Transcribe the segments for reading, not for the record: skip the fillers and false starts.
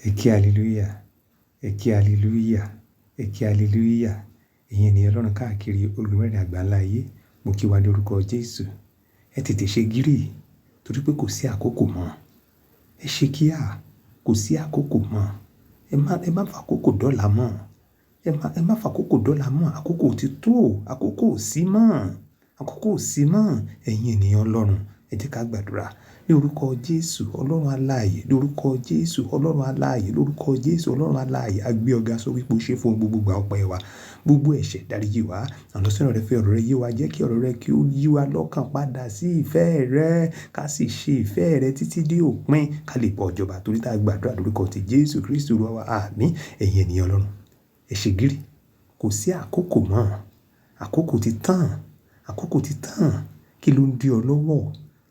Ẹ ké hallelujah, ẹ ké hallelujah, ẹ ké hallelujah. Ẹ̀yin ènìyàn Ọlọ́run káàkiri orígun mẹ́rin àgbáńlá ayé, mo kí wa ní orúkọ Jésù. Ẹ tètè ṣe gírí torí pé kò sí àkókò mọ́. Ẹ ṣe kíá, kò sí àkókò mọ́. Ẹ má fàkókò dọ́là mọ́. Ẹ má fàkókò dọ́là mọ́. Àkókò ti tó, àkókò ò sí mọ́. Àkókò ò sí mọ́. Ẹ̀yin ènìyàn Ọlọ́run, ẹ jẹ́ ká gbàdúrà. Ní orúkọ Jésù, Ọlọ́run alààyè, ní orúkọ Jésù, Ọlọ́run alààyè, lórúkọ Jésù, Ọlọ́run alààyè, a gbé ọ ga sọ wípé o ṣé fún gbogbo ìgbà ọpẹ́ wa. Gbogbo ẹ̀ṣẹ̀ dáríjì wá. Àlọ́sọ́nà rẹ fi ọ̀rọ̀ rẹ yé wa. Jẹ́ kí ọ̀rọ̀ rẹ kí ó yí wa lọ́kàn padà sí ìfẹ́ rẹ. Ká sì ṣe ìfẹ́ rẹ títí dé òpin. Ká lè bọ́ ọjọ́ba torí tá a gbàdúrà lórúkọ ti Jésù Kristi Olúwa wa. Àmín. Ẹ̀yin ènìyàn Ọlọ́run, ẹ ṣe gírí. Kò sí àkókò mọ́. Àkókò ti tán. Àkókò ti tán. Kí ló ń dí ọ lọ́wọ́?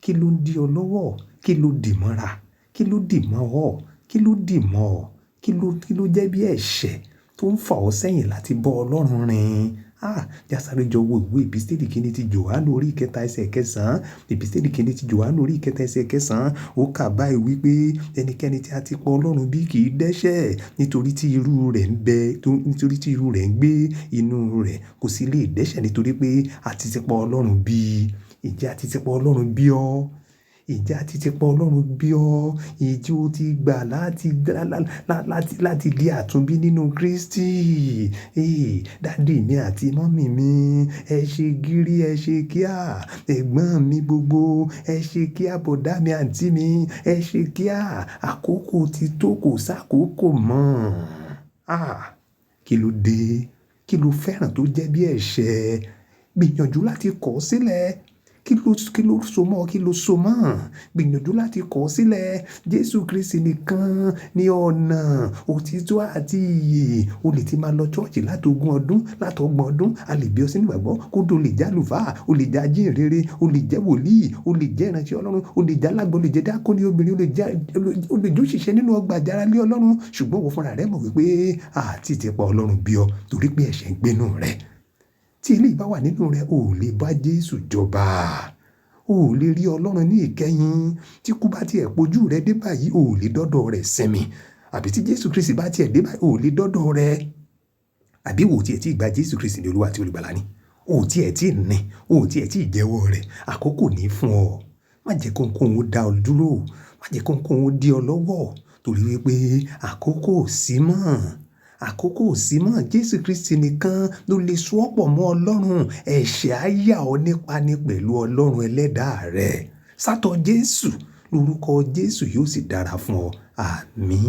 Kí ló ń dí ọ lọ́wọ́? Kí ló dì mọ́ra? Kí ló dì mọ́ ọ? Kí ló dì mọ́ ọ? Kí ló jẹ́ bí ẹ̀ṣẹ̀ tó ń fà ọ́ sẹ́yìn láti bọ́ Ọlọ́run rìn? Ah, jásáré jọ wo ìwé Episteli kìíní ti Jòhánù orí ìkẹta ẹsẹ̀ kẹsàn-án. Episteli kìíní ti Jòhánù orí ìkẹta ẹsẹ̀ kẹsàn-án. Ó kà báyìí wípé ẹnikẹ́ni tí a ti pa Ọlọ́run bí kì í dẹ́ṣẹ̀ nítorí tí irú rẹ̀ ń bẹ, nítorí tí irú rẹ̀ ń gbé inú rẹ̀, kò sì lè dẹ́ṣẹ̀ nítorí pé a ti ti pa Ọlọ́run bí. Ǹjẹ́ a ti ti pa Ọlọ́run bí ọ? Ǹjẹ́ a ti ti pa Ọlọ́run bí ọ? Ǹjẹ́ o ti gbà láti di àtúnbí nínú Kristi? Hey, daddy mi àti mummy mi, ẹ ṣe gírí, ẹ ṣe kíá. Ẹ̀gbọ́n mi gbogbo, ẹ ṣe kíá. Bọ̀dá mi, àǹtí mi, ẹ ṣe kíá. Àkókò ti tó, kò sákòókò mọ́. Ah, kí ló dé? Kí ló fẹ́ràn tó jẹ́ bí ẹ̀ṣẹ̀? Gbìyànjú láti kọ̀ ọ́ sílẹ̀. Kí ló so mọ́? Kí ló so mọ́? Gbìyànjú láti kọ̀ ọ́ sílẹ̀. Jésù Kristi nìkan ní ọ̀nà, òtítọ́ àti ìyè. O lè ti máa lọ church láti ogún ọdún, láti ọgbọ̀n ọdún. A lè bí ọ sínú ìgbàgbọ́. Kódà o lè jẹ́ àlùfáà, o lè jẹ́ ajíhìnrere, o lè jẹ́ wòlíì, o lè jẹ́ ìránṣẹ́ Ọlọ́run, o lè jẹ́ alágbo, o lè jẹ́ díákónì obìnrin, o lè jẹ́ òṣìṣẹ́ nínú ọgbà àjàrà ilé Ọlọ́run. Ṣùgbọ́n ìwọ fúnra rẹ mọ̀ wípé a ti ti pa Ọlọ́run bí ọ torí pé ẹ̀ṣẹ̀ ń gbé inú rẹ. Tí eléyìí bá wà nínú rẹ, o ò lè bá Jésù jọba. O ò lè rí Ọlọ́run ní ìkẹyìn. Tí kú bá ti ẹ̀ pojú rẹ dé báyìí, o ò lè dọ́dọ̀ rẹ̀ sinmi. Àbí tí Jésù Kristi bá ti ẹ̀ dé báyìí, o ò lè dọ́dọ̀ rẹ̀. Àbí ìwọ ò tí ẹ̀ tí gba Jésù Kristi ní Olúwa àti Olùgbàlà ni? O ò tí ẹ̀ tí ní, o ò tí ẹ̀ tí jẹ́wọ́ rẹ̀. Àkókò ní fún ọ. Má jẹ́ kó ohunkóhun ó dá ọ dúró. Má jẹ́ kó ohunkóhun ó dí ọ lọ́wọ́ torí wípé àkókò ò sí mọ́. Àkókò ò sí mọ́. Jésù Kristi nìkan ló lè so ọ́ pọ̀ mọ́ Ọlọ́run. Ẹ̀ṣẹ̀ á yà ọ́ nípa ní pẹ̀lú Ọlọ́run ẹlẹ́dàá rẹ. Sátọ̀ Jésù lórúkọ Jésù yóò sì dára fún ọ. Àmín.